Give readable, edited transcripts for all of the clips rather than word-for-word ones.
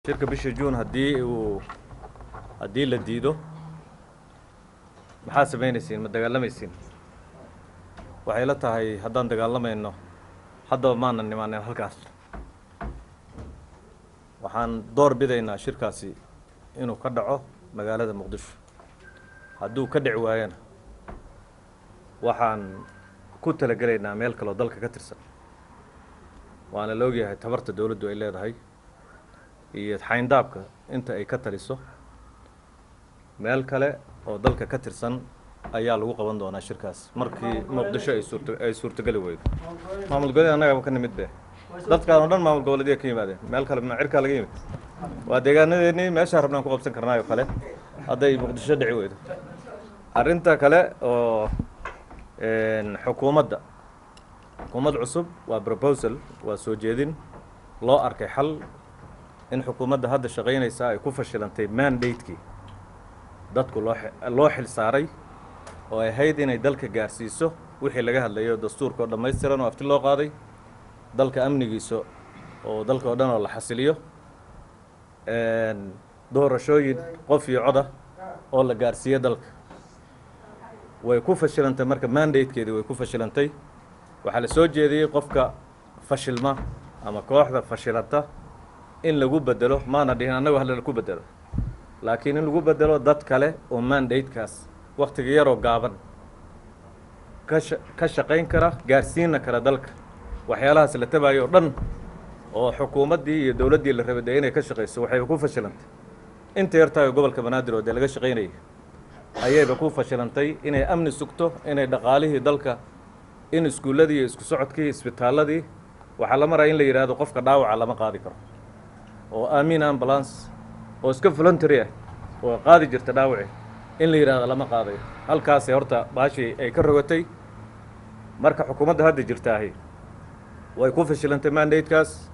Shirka bisha Juun haddii la diido, maxaa samaynaysiin? Ma dagaalamaysiin? Waxay la tahay haddaan dagaalamayno haddaba maanan nimaanen halkaas. Waxaan door bidaynaa shirkaasi inuu ka dhaco magaalada Muqdisho. Hadduu ka dhici waayana, waxaan ku talagelaynaa meel kaloo dalka ka tirsan. Waana la ogyahay tabarta dowladdu ay leedahay iyo xayndaabka inta ay ka taliso. Meel kale oo dalka ka tirsan ayaa lagu qaban doonaa shirkaas markii Muqdisho ay suurtogeli weydo. Maamul goboleed annagaba ka nimid be, dadkaan oo dhan maamul goboleedya ka yimaadeen. Meel kale ma cirkaa laga yimid? Waa deegaanadeennii, meeshaa rabnaan ku qabsan karnaayo kale hadday Muqdisho dhici weydo. Arrinta kale oo xukuumadda, xukuumad cusub waa proposal, waa soo jeedin loo arkay xal in xukuumadda hadda shaqaynaysa ay ku fashilantay mandate-kii dadku loo xil saaray oo ay ahayd inay dalka gaarsiiso wixii laga hadlayo: dastuurka oo dhammaystiran oo afti loo qaaday, dalka amnigiisa oo dalka oo dhan oo la xasiliyo, doorashooyin qof iyo coda oo la gaarsiiyo dalka. Way ku fashilantay marka mandate-keedii, way ku fashilantay. Waxaa la soo jeediyey qofka fashilma ama kooxda fashilanta in lagu bedelo, maana dhihin annagu hala ku bedelo, laakiin in lagu bedelo dad kale oo mandate-kaas waktiga yaroo gaaban ka shaqayn kara, gaarsiina kara dalka waxyaalahaas la tabayo o dhan oo xukuumaddii iyo dowladdii la rabay dee inay ka shaqayso. Waxayba ku fashilantay inta yartahay gobolka Banaadir oo dee laga shaqaynayay ayayba ku fashilantay inay amni sugto, inay dhaqaalihii dalka, in iskuulladii iyo isku socodkii, isbitaalladii. Waxaa la maraya in la yidhaahdo qofka dhaawaca lama qaadi karo, oo Aamin Ambulance oo iska voluntary ah oo qaadi jirta dhaawaci in la yidhahdo lama qaadayo. Halkaasay horta baashii ay ka rogatay. Marka xukuumadda hadda jirtaahi way ku fashilantay mandate-kaas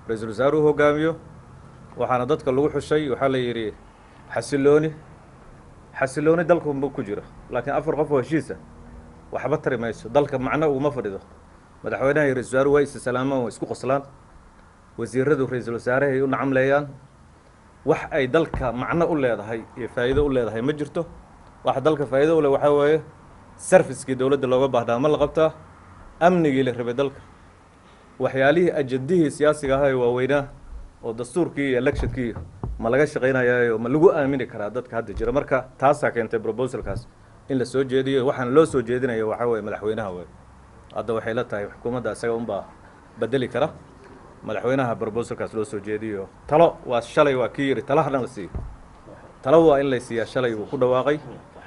ra-iisul wasaaruhu hogaamiyo. Waxaana dadka lagu xushay, waxaa la yidhi xasilooni. Xasilooni dalku ma ku jiro, laakiin afar qof oo heshiisa waxba tari mayso, dalka macno uguma fadhido. Madaxweynaha iyo ra-isul wasaaruhu waa isa salaamaan, waa isku qoslaan, wasiiradu ra-iisul wasaarahay u nacamleeyaan. Wax ay dalka macno u leedahay iyo faa'iido u leedahay ma jirto. Waxa dalka faa'iido u leh waxaa weeye service-kii dowladda looga baahnaa ma la qabtaa, amnigii la rabay dalka, waxyaalihii ajandihii siyaasiga ahaa ee waaweynaa oo dastuurkii iyo electionkii ma laga shaqaynayaayo, ma lagu aamini karaa dadka hadda jira. Marka taasaa keentay proposalkaas in la soo jeediyo. Waxaana loo soo jeedinayo waxaa weeye madaxweynaha wey. Hadda waxay la tahay xukuumadda isaga unbaa bedeli kara. Madaxweynaha proposalkaas loo soo jeediyo. Talo waa shalay waa kii yidhi talahana la siiyo, talo waa in lay siiyaa. Shalay wuu ku dhawaaqay,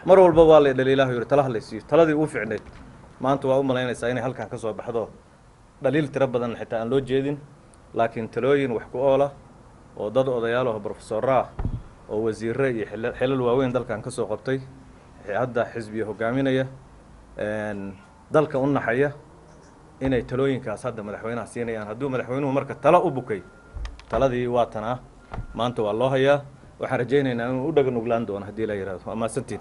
mar walba waa lay dhaliilaha, yidhi talaha lay siiyo. Taladii uu ficneyd maanta waa u malaynaysaa inay halkan ka soo baxdo. Dhaliil tiro badan xitaa aan loo jeedin, laakiin talooyin wax ku oola oo dad odayaal oo profesorro ah oo wasiirre iyo xilal waaweyn dalkan ka soo qabtay, hadda xisbiya hogaaminaya, dalka u naxaya, inay talooyinkaas hadda madaxweynaha siinayaan. Hadduu madaxweynuhu marka talo u bukay, taladii waa tanaa, maanta waa loo hayaa. Waxaan rajaynaynaa inuu u dhaga nuglaan doono haddii la yidhahdo. Waa mahadsantiin.